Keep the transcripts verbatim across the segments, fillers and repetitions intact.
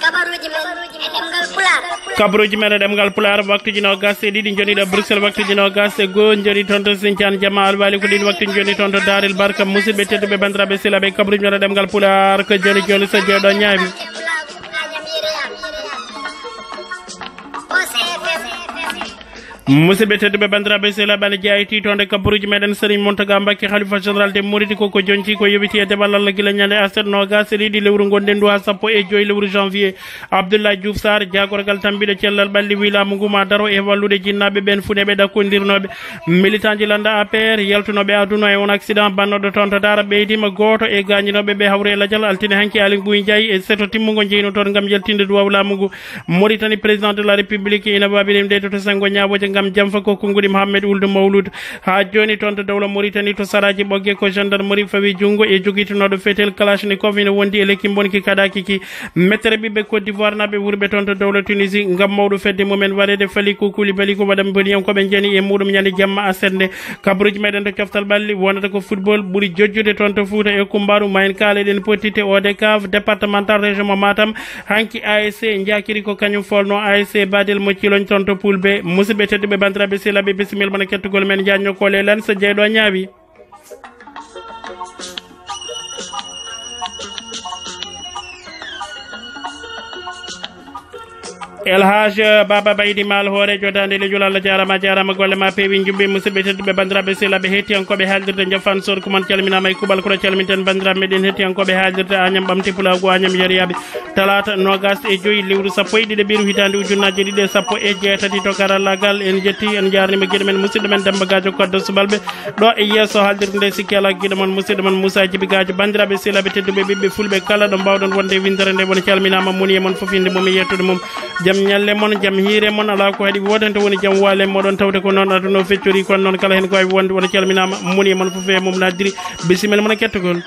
Kabaruuji men e ɗemngal Pulaar. Kabaruuji men e ɗemngal Pulaar, waktuuji noogaas e ɗiɗi njoni ɗo Bruxelles, waktuuji noogaas e goo njoni toon to Sintian Jama Alwali, ko ɗiin waktuuji njoni toon to Daarel Barka. Musidɓe tedduɓe, banndiraaɓe sehilaaɓe, kabaruuji men e ɗemngal Pulaar ko jooni jooni so jeyɗo ñaawi. Musidɓe tedduɓe, banndiraaɓe sehilaaɓe, ene jeyaa e tiitoonde kabaruuji meɗen, Serigne Mountaga Mbacké, Khalifa Général des Mourides, ko ko jonti ko yowiti e dewal Allah gila ñande aset noogaas e ɗiɗi lewru ngonɗen ndu haa sappo e joyi lewru janvier. Abdoulaye Diouf Sarr, jaagorgal tambiɗo cellal ɓalli, wi laamu ngu ma daro e wallude jinnaaɓe ɓen funeeɓe ɗakkondirnooɓe. Militant ji lannda A P R yaltunooɓe aduna e on accident bannooɗo toon to Daara ɓeydiima, gooto e gaañinooɓe ɓe hawri e lajal altine hanki Aly Ngouille Ndiaye e seto timmungo jeynotoon ngam yaltinde duwaw laamu ngu. Mauritanie, président de la République ina waabiri nde to, to senngo ñaawooje ngam jamfa ko konnguɗi Mohamed Ould Maouloud. Haa jooni toon to dowla Mauritanie to saraaji Ɓoggee ko gendarmerie fawi junngo e jogiitunooɗo fetel Kalachnikov ina wondi e lekki mbonki kadaaki ki. Mettere ɓiɓɓe Côte d'Ivoire naaɓe wuurɓe toon to dowla Tunisie ngam mawɗo fedde mumen waɗeede Fally Koulibaly ko waɗa mboniyankooɓe njani e muɗum ñande jamma aset nde. Kabaruuji meɗen to coftal ɓalli wonata ko football ɓuri jojjude toon to Fuuta e Kumbaaru. Ma en kaaleɗen pottitte O D C A V départemental région mo Matam. Hanki A S C njaakiri ko kañum folno A S C Badel mo Ciloñ toon to Pool B. Musidɓe tedduɓe, banndiraaɓe sehilaaɓe, bisimilla mon e kettugol men, njaajno ko leelan so jeyɗo ñaawi. El Hadj Baba Baydi Maal, hooreejo Daande Lejol, Allah jaaraama, a jaaraama, golle ma peewi, njubbi. Musidɓe tedduɓe, banndiraaɓe sehilaaɓe, hettiyankooɓe haalirde Njafaan Sorku mon calminaama e kuuɓal kono calminten banndiraaɓe meɗen hettiyankooɓe haalirde Añam Ɓamti Pulaagu Añam Yariyaaɓe. Talaata noogaas e joyi lewru sappo e ɗiɗi ɓiru hitaande ujunnaaje ɗiɗi e sappo e jeetati to karallaagal. En njetti, en njaarniima giɗo men, musidɗo men Demmba Gaajo Koddo Subalɓe. Ɗo e yeeso haalirde nde, sikki alaa, giɗo mon, musidɗo mon Moussa Djiby Gaajo. Banndiraaɓe sehilaaɓe tedduɓe, ɓiɓɓe fulɓe kala ɗo mbaawɗon wonde e winndere nde, won calminaama, moni e mon fof innde mum e yettude mum. Jam ñalle mon, jam hiire mon, alaa ko haɗi woodande woni jam waale moɗon tawde ko noon aduna o feccori, kono noon kala heen ko waawi wonde won calminaama, moni e mon fof e mum naddiri. Bisimilla mon e kettugol.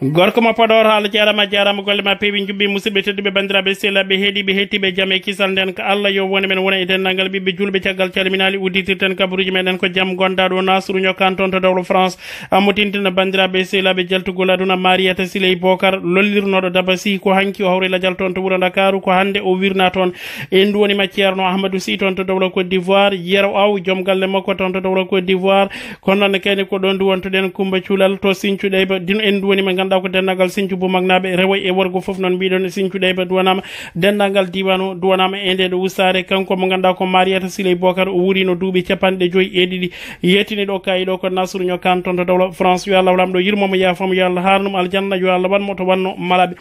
Gorko mo Podor, haala jaaraama, jaaraama, golle ma peewi, njubbi. Musidɓe tedduɓe, banndiraaɓe sehilaaɓe heeɗiiɓe, heɗtiiɓe jam e kisal nden, ko Allah yo won e men, wona e denndaangal ɓiɓɓe juulɓe. Caggal calminaali, udditirten kabaruuji meɗen ko jam gondaaɗo Nasru Ñokan toon to dowlo France. Ammo tintina banndiraaɓe sehilaaɓe jaltugol aduna, Mariata Siley Bokar lollirnooɗo Dabasi, ko hanki o hawri lajal toon to wuro Ndakaaru, ko hannde o wirna toon. En nduwaniima Ceerno Ahmadou Sy toon to dowla Côte d'Ivoire, Yero Aw, joom galle makko toon to dowla Côte d'Ivoire. Kono noon ne kayne ko ɗoon nduwantuɗen Kumba Cuulal to Sinthiou Ɗeyba. Dino en nduwaniima, ngannduɗaa ko denndaangal Sinthiou Bumaknaaɓe, rewo e worgo fof noon mbiɗon Sinthiou Ɗeyba duwanaama. Denndaangal diiwaan o duwanaama e ndee ɗo ustaare. Kanko mo ngannduɗaa ko Mariata Siley Bokar, o wuurino duuɓi capanɗe joyi e ɗiɗi. Yettini ɗo kaayi ɗo ko Nasru Ñokan toon to dowla France. Yo Allah Laamɗo yurmo mo, yaafo mo, yo Allah haarnu mo aljanna, yo Allah waɗ mo to wonno malaaɓe.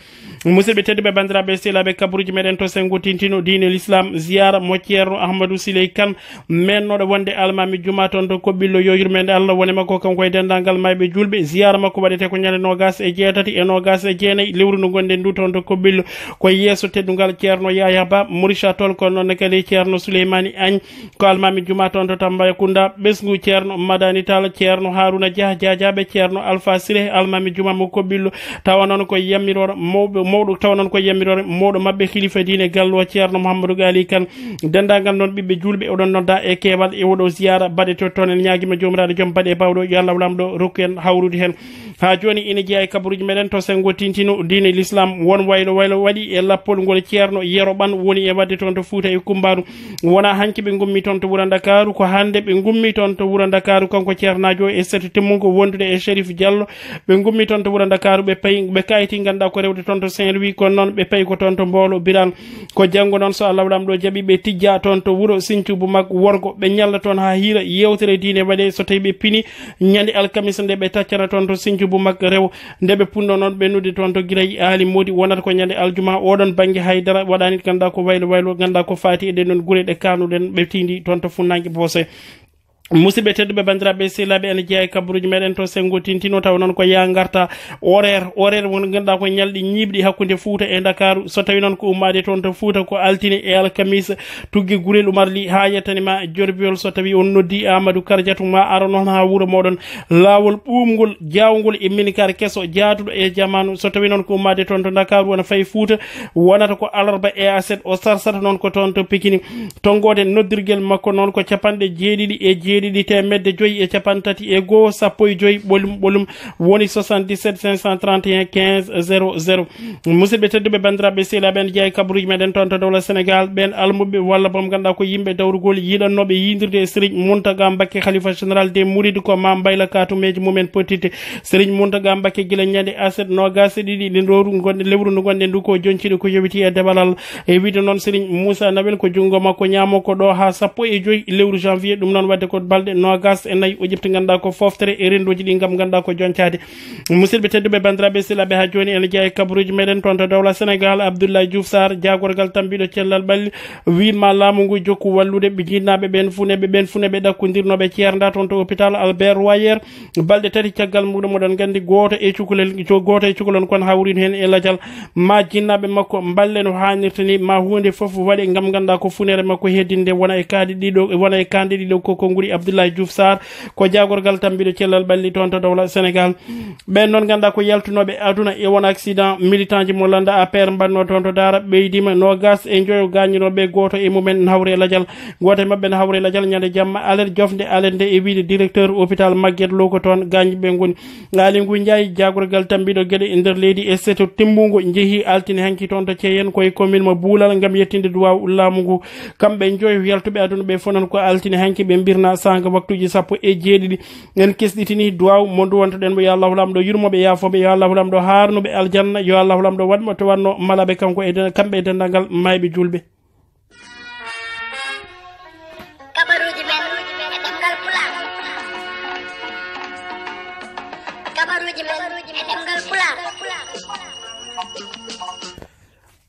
Musidɓe tedduɓe, banndiraaɓe sehilaaɓe, kabaruuji meɗen to senngo tintino diine l'islam, ziyaara mo Ceerno Ahmadou Siley Kan, meennooɗo wonde almaami juma toon to Koɓɓillo, yo yurmeende Allah wone makko, kanko e denndaangal maayɓe juulɓe. Ziyaara makko waɗetee ko ñande noogaas e jeetati e noogaas e jeenayi lewru ndu ngonɗen ndu toon to Koɓɓillo. Ko yeeso teddungal Ceerno Yaya Ba, Maurice Toll, kono noon ne kadi Ceerno Souleymani Agne, ko almaami juma toon to Tambacounda, ɓesngu Ceerno Madani Tall, Ceerno Haruna Dia, Jajaaɓe, Ceerno Alpha Siré, almaami juma mo Koɓɓillo, tawa noon ko yammiroore mawɓe, mawɗo, tawa noon ko yammiroore mawɗo maɓɓe, kilifa diine gallo, Ceerno Mouhamadou Ghali Kane. Denndaangal noon ɓiɓɓe juulɓe, oɗon nodda e keewal e oɗo ziyaara baɗe to toon. En ñaagiima Joomiraaɗo Joom baɗe baawɗo, yo Allah Laamɗo rokku en hawrude heen. Haa jooni ina jeyaa e kabaruuji meɗen to senngo tintino diine l'islam. Won waylo waylo waɗi e lappol ngol Ceerno Yero Ɓan woni e waɗde toon to Fuuta e Kumbaaru. Wonaa hanki ɓe ngummi toon to wuro Ndakaaru, ko hannde ɓe ngummi toon to wuro Ndakaaru, kanko ceernaajo e seto timmungo wondude e Chérif Diallo. Ɓe ngummi toon to wuro Ndakaaru, ɓe payi, ɓe kayiti ngannduɗaa ko rewde toon to Saint-Louis, kono noon ɓe payi ko toon to Mboolo Biraan. Ko janngo noon, so Allah Laamɗo jaɓi, ɓe tijja toon to wuro Sinthiou Boumak worgo, ɓe ñalla toon haa hiira, yeewtere diine waɗee. So tawii ɓe pini, ñande alkamisa nde ɓe taccana toon to Sinthiou Boumak rewo. Nde ɓe punno noon, ɓe noddi toon to Giray Aali Moodi, wonata ko ñande aljuma. Oɗon bannge haydara waɗaani, ngannduɗaa ko waylo waylo, ngannduɗaa ko faati e ɗen ɗon gure ɗe kaanuɗen, ɓe tindi toon to funnaange Boose. Musidɓe tedduɓe, banndiraaɓe sehilaaɓe, ene jeyaa e kabaruuji meɗen to senngo tintino, tawa noon ko yaa ngarta horaire, horaire mo ngannduɗaa ko ñalɗi ñiiɓɗi hakkunde Fuuta e Ndakaaru. So tawii noon ko ummaade toon to Fuuta ko altine e alkamisa, tuggi Gurel Umar Li haa yettani ma Jorbiyol. So tawii on noddi Amadou Kardiatou, ma aro noon haa wuro mooɗon. Laawol ɓuuɓngol, jaawngol e minicar keso jaaduɗo e jamaanu. So tawii noon ko ummaade toon to Ndakaaru, wona fayi Fuuta, wonata ko alarba e aset, o sarsata noon ko toon to Pikini. Tonngoode noddirgel makko noon ko capanɗe jeeɗiɗi e jeeɗiɗi. ɗiɗi teemedde joyi e capanɗe tati e goo, sappo e joyi ɓolum ɓolum, woni soixante-dix-sept cinq cent trente et un quinze zéro zéro. Musidɓe tedduɓe, banndiraaɓe sehilaaɓe, en jeyaa e kabaruuji meɗen toon to dowla Sénégal. Ɓeen almuɓɓe walla boom ngannduɗaa ko yimɓe dawrugol yiɗannooɓe yiidirde e Serigne Mountaga Mbacké, Khalifa Général des Mourides, ko ma mbayla kaatumeeje mumen pottitte. Serigne Mountaga Mbacké gila ñande aset noogaas e ɗiɗi nde lewru ngonɗen, lewru ndu ngonɗen ndu ko joñciiɗo ko yowitii e dewal Allah. E wiyde noon Serigne Moussa Nawel ko junngo makko ñaamo ko ɗo haa sappo e joyi lewru janvier, ɗum noon waɗde ko balɗe noogaas e nayi o ƴefti ngannduɗaa ko foftere e renndooji ɗi ngam ngannduɗaa ko joñcaade. Musidɓe tedduɓe, banndiraaɓe sehilaaɓe, haa jooni ene jeyaa e kabaruuji meɗen toon to dowla Sénégal. Abdoulaye Diouf Sarr, jaagorgal tambiiɗo cellal ɓalli, wiyi ma laamu ngu jokku wallude ɓe jinnaaɓe ɓeen fuu ne, ɓe ɓeen fuu ne ɓe ɗakkondirnooɓe ceernda toon to hôpital Albert Royer. Balɗe tati caggal muɗum, oɗon nganndi gooto e cukalel, jo-, gooto e cukalon kon hawriino heen e lajal. Ma jinnaaɓe makko mballe no haanirta ni, ma huunde fof waɗe ngam ngannduɗaa ko funeere makko heddinde wona e kaaɗe ɗiɗo, wona e kaanɗe ɗiɗo ko konnguɗi Abdoulaye Diouf Sarr, ko jaagorgal tambiiɗo cellal ɓalli toon to dowla Sénégal. Ɓeen noon ngannduɗaa ko yaltunooɓe aduna e won accident, militant ji mo lannda A P R mbaɗnoo toon to Daara, ɓeydiima noogaas e njoyo gaañinooɓe, gooto e mumen ne hawri e lajal. Gooto e maɓɓe ne hawri e lajal ñande jamma alet jofnde alet nde e wiyde directeur hôpital Maguette Lo ko toon gaañiiɓe ngoni. Aly Ngouille Ndiaye, jaagorgal tambiiɗo geɗe e nder leydi e seeto timmungo, njehii altine hanki toon to Ceyen, ko e commune mo Buulal, ngam yettinde duwaaw laamu ngu. Kamɓe njoyo yaltuɓe aduna ɓe fof noon ko altine hanki ɓe mbirna saanga waktuuji sappo e jeeɗiɗi. En kesɗitinii duwaaw mo nduwantoɗen mo, yo Allahu Laamɗo yurmo ɓe, yaafo ɓe, yo Allahu Laamɗo haarnu ɓe aljanna, yo Allahu Laamɗo waɗ mo to waɗno malaɓe kanko e den-, kamɓe e denndaangal maayɓe juulɓe. Kabaruuji men e ɗemngal Pulaar. Kabaruuji men e ɗemngal Pulaar.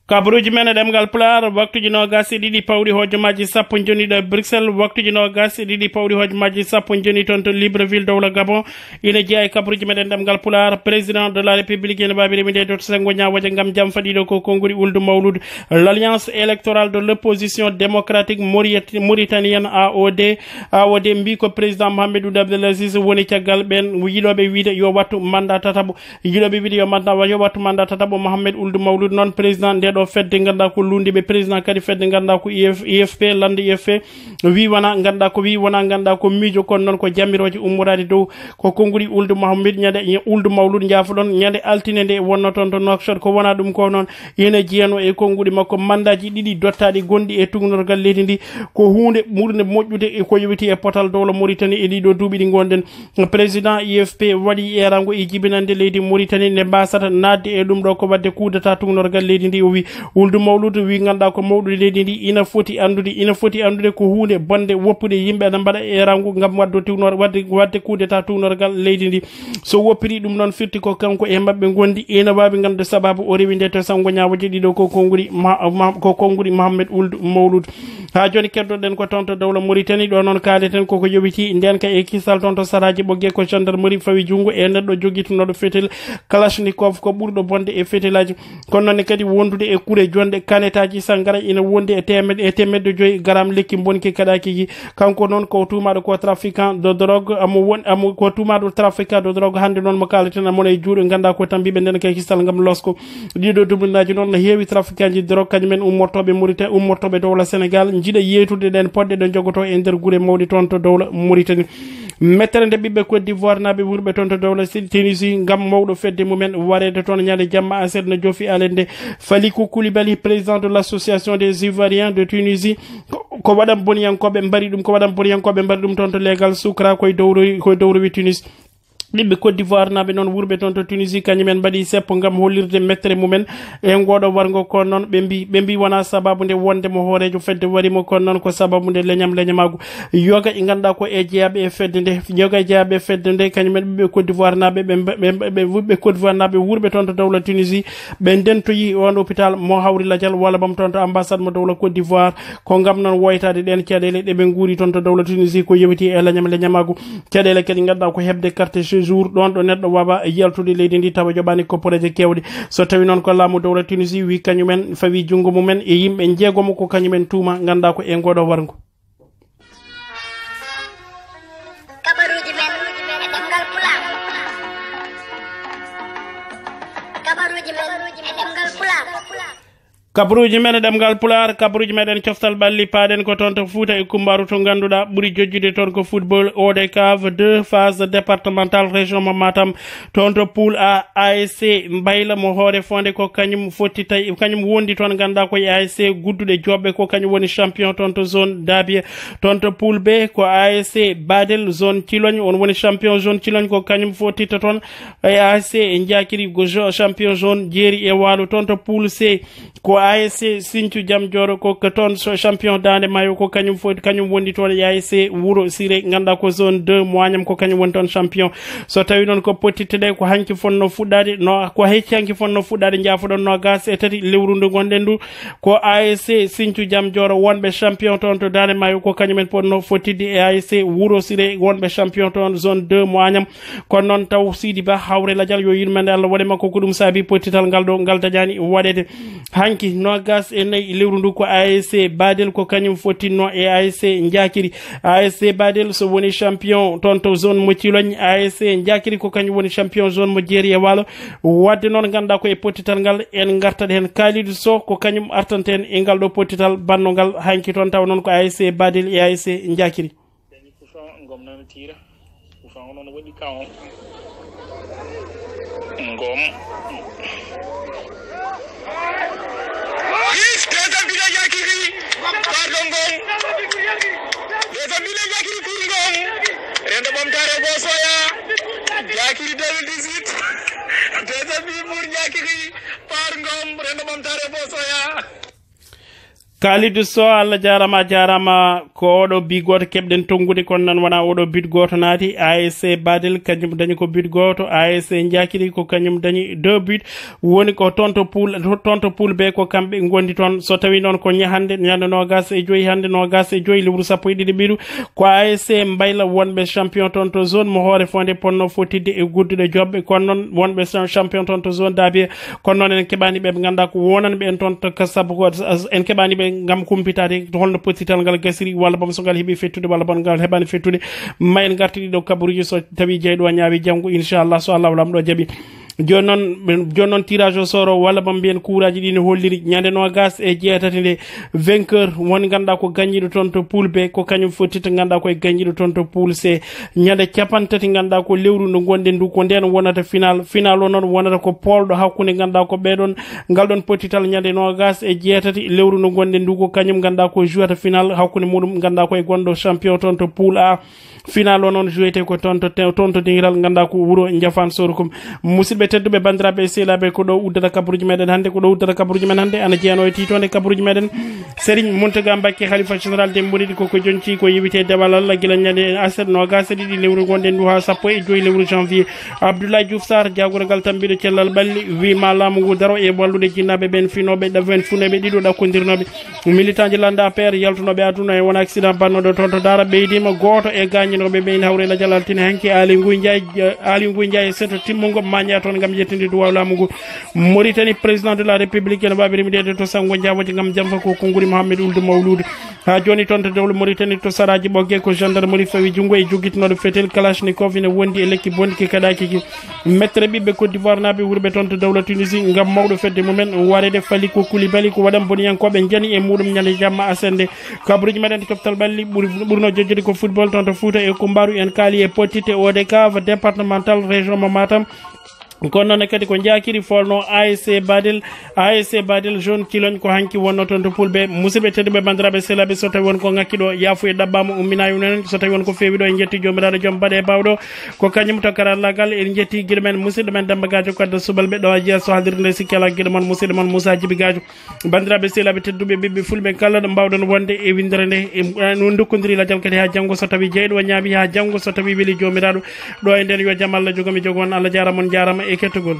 Kabaruuji men e ɗemngal Pulaar, waktuuji noogaas e ɗiɗi pawɗi hojomaaji sappo njoni ɗo e Bruxelles, waktuuji noogaas e ɗiɗi pawɗi hojomaaji sappo njoni toon to Libreville, dowla Gabon. Ina jeyaa e kabaruuji meɗen ɗemngal Pulaar. Président de la République ene waawi rewinde e to Sengo Ñaawoje ngam jam faɗiiɗo ko konngudi Uldu Mawlud. L'Alliance électorale de l'opposition démocratique mauriet-, mauritanienne, A O D, A O D mbi ko président Mohamed Ould Abdel Aziz woni caggal ɓeen yiɗooɓe wiyde yo wattu mandat tataɓo. Yiɗooɓe wiyde yo mandat, yo wattu mandat tataɓo Mohamed Ould Mawlud. Noon président nde ɗo fedde ngannduɗaa ko luulndiiɓe, président kadi fedde ngannduɗaa ko I F, I F P, lannde I F P, wi wona ngannduɗaa ko, wi wona ngannduɗaa ko miijo, kono noon ko jamirooje ummoraade dow. Ko konngudi Uldu Mahammed ñande, Uldu Mawlud, njaafoɗon, ñande altine nde wonno toon to Nouakchott. Ko wona ɗum ko noon, ina jeyanoo e konngudi makko mandaaji ɗiɗi dottaaɗi gonɗi e tuugnorgal leydi ndi. Ko huunde ɓurnde moƴƴude e ko yowiti e potal dowla Mauritanie e ɗiɗo duuɓi ɗi ngonɗen. Président I F P waɗi eeraango e jibinande leydi Mauritanie nde mbasata naatde e ɗum ɗo ko waɗde coup d'état tuugnorgal leydi ndi. O wi Uldu Mawlud wi ngannduɗaa ko mawɗo leydi ndi ina foti anndude, ina foti anndude ko huunde bonde woppude yimɓe ana mbaɗa eeraango ngam waɗde tuugnor-, waɗde, waɗde coup d'état tuugnorgal leydi ndi. So woppiri ɗum noon firti ko kanko e maɓɓe ngondi, ina waawi nganndude sababu o rewi nde to Sanngo Ñaawoje ɗiɗo ko konngudi ma-, ma-, ko konngudi Mohamed Uldu Mawlud. Haa jooni keddoɗen ko toon to dowla Mauritanie, ɗo noon kaaleten koko yowiti ndeenka e kisal toon to saraaji Ɓoggee ko gendarmerie fawi junngo e neɗɗo jogitunooɗo fetel Kalachnikov ko ɓurɗo bonde e fetelaaji. Kono noon ne kadi wondude e kure jonɗe kanetaaji sangara ina wondi e teemedde, e teemedde joyi garam lekki bonki kaɗaakiji. Kanko noon ko tuumaaɗo ko trafiquant de drogue, amo won, amo ko tuumaaɗo trafiquant de drogue. Hannde noon mo kaaleten amon e juuɗe ngannduɗaa ko tambiiɓe nden kay kisal ngam losko. Ɗiɗo dumunaaji noon no heewi trafiquantji drogue kañumen ummortooɓe Mauritanie, ummortooɓe dowla Sénégal, njiɗa yeytude ɗen poɗɗe ɗe jogoto e nder gure mawɗe toon to dowla Mauritanie. Mettere nde ɓiɓɓe Côte d'Ivoire naaɓe wurɓe toon to dowla Si-, Tunisie ngam mawɗo fedde mumen wareede toon ñande jamma aset no joofi alet nde. Falikou Koulibaly, président de l'association des Ivoiriens de Tunisie, ko, ko waɗan boniyankooɓe mbari ɗum, ko waɗan boniyankooɓe mbari ɗum toon to leegal Soukra koye dowrowi, koye dowrowi Tunis. Ɓiɓɓe Côte d'Ivoire naaɓe noon wurɓe toon to Tunisie, kañumen mbaɗi seppo ngam hollirde mettere mumen e ngooɗo warngo. Kono noon ɓe mbi, ɓe mbi wona sababu nde wonde mo hooreejo fedde wari mo, kono noon ko sababu nde leñam leñamaagu. Yoga e ngannduɗaa ko e jeyaaɓe e fedde nde, yoga e jeyaaɓe e fedde nde, kañumen ɓiɓɓe Côte d'Ivoire naaɓe, ɓe mba-, ɓe mba-, ɓe ɓiɓɓe Côte d'Ivoire naaɓe wurɓe toon to dowla Tunisie, ɓe ndentoyi on hôpital mo hawri lajal walla bam toon to ambassade mo dowla Côte d'Ivoire. Ko ngam noon woytaade ɗeen caɗeele ɗe ɓe nguuri toon to dowla Tunisie ko yowiti e leñam leñamaagu. Caɗeele kadi ngannduɗaa ko heɓde carte séjour ɗoon ɗo neɗɗo waawa yaltude leydi ndi tawa joɓaani kopporeeje keewɗe. So tawi noon ko laamu dowla Tunisie wi kañumen fawi junngo mumen e yimɓe njeegomo ko kañumen tuuma ngannduɗaa ko e ngooɗo warngo. Kabaruuji men e ɗemngal Pulaar. Kabaruuji men e ɗemngal Pulaar. Kabaruuji men e ɗemngal Pulaar, kabaruuji meɗen coftal ɓalli, paaɗen ko toon to Fuuta e Kummbaru, to ngannduɗaa ɓuri jojjude toon ko football, O D C A V deux, phase départementale, région mo Matam. Toon to poule A, A S C Mbayla mo Hoore Fonde, ko kañum fotti tawi, kañum wondi toon, ngannduɗaa ko e A S C Gudduɗe Joobɓe, ko kañum woni champion toon to zone Dabie. Toon to poule B, ko A S C Badel zone Cilogne, on woni champion zone Cilogne, ko kañum fottita toon e A S C Njakiri, ko jo-, champion zone Jeeri e Waalo. Toon to poule C, ko A S C Sinthiou Jam Jooro, ko, ko toon so champion Daande Maayo, ko kañum fo-, kañum wondi toon e A S C Wuro Siré, ngannduɗaa ko zone deux mo Agnam, ko kañum woni toon champion. So tawi noon ko pottitte ɗe, ko hanki fonno fuɗɗaade, no, ko hecci hanki fonno fuɗɗaade, njaafoɗon, noogaas e tati lewru ndu ngonɗen ndu, ko A S C Sinthiou Jam Jooro wonɓe champion toon to Daande Maayo, ko kañum en ponno fottidde e A S C Wuro Siré wonɓe champion toon zone deux mo Agnam. Kono noon taw Sidi Ba Hawre Ladial, yo yurmande Allah waɗe makko, ko ɗum saabi pottital ngal ɗo, ngal dañaani waɗeede. Hanki noogaas e nayi lewru ndu ko A S C Badel ko kañum fottinno e A S C Njakiri. A S C Badel so woni champion toon to zone mo Cilogne, A S C Njakiri ko kañum woni champion zone mo Jeeri e Waalo. Waɗde noon, ngannduɗaa ko e pottital ngal en ngartat heen. Kalidou Sow ko kañum artanta en e ngal ɗo pottital bannungal hanki toon, tawa noon ko A S C Badel e A S C Njakiri. Dañi Kousan, Ngom nana tira. Kousan o noon waɗi ka on. Ngom. Is, deuxième but de Diakiri. Pardon, Ngom. Deuxième but de Diakiri pour Ngom. Rendo Bamtare Bosoya. Diakiri deux mille dix-huit. Deuxième but pour Diakiri. Par Ngom, Rendo Bamtare Bosoya. Kalidou Sow, Allah jaaraama, a jaaraama. Ko oɗo but gooto keɓɗen tonngude, kono noon wonaa oɗo but gooto naati. A S C Badel kañum dañi ko but gooto, A S C Njakiri ko kañum dañi deux buts. Woni ko toon to poule, toon to poule B ko kamɓe ngondi toon. So tawi noon ko ñahannde, ñande noogaas e joy hannde, noogaas e joy lewru sappo e ɗiɗi ɓiru, ko A S C Mbayla wonɓe champion toon to zone mo Hoore Fonde ponno fottidde e Gudduɗe Joɓɓe. Kono noon wonɓe cha-, champion toon to zone Dabie, kono noon en keɓaani ɓe, ɓe ngannduɗaa ko wonani ɓe en toon to ka-, sabu ko en keɓaani ɓe ngam kumpitaade holno pottital ngal gasiri, walla boom so ngal heɓi fettude, walla boom ngal heɓaani fettude. Ma en ngarti ɗiɗo kabaruuji so tawi jeyɗo a ñaawi janngo, inchallah, so Allah Laamɗo jaɓi. Jooni noon, jooni noon tirage au sort o, walla boom mbiyen kuuraaji ɗi no holliri. Ñande noogaas e jeetati nde, vainqueur woni ngannduɗaa ko gañiiɗo toon to poule B, ko kañum fottita ngannduɗaa ko e gañiiɗo toon to poule C. Ñande capanɗe tati ngannduɗaa ko lewru ndu ngonɗen ndu, ko ndeen wonata final. Final o noon wonata ko poolɗo hakkunde ngannduɗaa ko ɓeeɗon, ngal ɗoon pottital ñande noogaas e jeetati lewru ndu ngonɗen ndu, ko kañum ngannduɗaa ko jouata final hakkunde muɗum ngannduɗaa ko e gonɗo champion toon to poule A. Final o noon jouete ko toon to te-, toon to dingiral ngannduɗaa ko wuro Njafaan Sorkum. Musidɓe tedduɓe, banndiraaɓe e sehilaaɓe, ko ɗo uddata kabaruuji meɗen hannde, ko ɗo uddata kabaruuji men hannde. Ana jeyanoo e tiitoonde kabaruuji meɗen. Serigne Mountaga Mbacké, Khalifa Général des Mourides, ko ko jonci ko yewte dewal Allah gila ñande aset noogaas e ɗiɗi lewru ngonɗen ndu haa sappo e joy lewru janvier. Abdoulaye Diouf Sarr, jaagorgal tambiiɗo cellal ɓalli, wiima laamu ngu daro e wallude jinnaaɓe ɓen, finooɓe, ɗawen funooɓe ɗiɗo ɗakkondirnooɓe. Militant ji lannda A P R yaltunooɓe aduna e won accident bannooɗo toon to Daara, ɓeydiima gooto e gaañinooɓe ɓe ina hawri e lajal altine hanki, Aly Ngouille Ndiaye, Aly Ngouille Ndiaye e seeto timmungo maaña toon ngam yettinde duwaaw laamu ngu. Mauritanie, président de la République ene waawi rimideede to Sanngo Jaawoje ngam jamfa ko konnguri Mohamed Ould Mawloud. Haa jooni toon to dowla Mauritanie to saraaji Ɓoggee ko gendarmerie fawi junngo e joggitinooɗo fetel Kalachnikov ina wondi e lekki bonki kaɗaaki ki. Mettere ɓiɓɓe Côte d'Ivoire naaɓe wurɓe toon to dowla Tunisie ngam mawɗo fedde mumen wareede Fally Koulibaly ko waɗan boniyankooɓe njani e muɗum ñande jamma asende. Kabaruuji meɗen to coftal ɓalli ɓuri, ɓurno jojjude ko football toon to Fouta e Kumbaaru, en kaali e pottitte O D C A V départemental région mo Matam. Kono noon kadi ko Njakiri folno A S C Badel, A S C Badel Jaune Cilogne ko hanki wonno toon to poule B. Musidɓe tedduɓe, banndiraaɓe sehilaaɓe, so tawi won ko ŋakki ɗo, yaafuya ɗaɓɓaama, umminaa e men. So tawi won ko feewi ɗo, en njetti Joomiraaɗo Joom baɗe e baawɗo. Ko kañum to karallaagal, en njetti giɗo men, musidɗo men Demmba Gaajo Kadda Subalɓe ɗo e Jeeso haalirde nde, sikki alaa giɗo mon, musidɗo mon Moussa Djiby Gaajo. Banndiraaɓe sehilaaɓe tedduɓe, ɓiɓɓe fulɓe kala ɗo mbaawɗon wonde e winndere nde, e, e, no ndokkondiri lajal kadi haa janngo so tawi jeyɗo o ñaami, haa janngo so tawi weli Joomiraaɗo. Ɗo e nden yo jam Allah jogo mi jogo on. Allah jaaraama, on jaaraama e kettogol.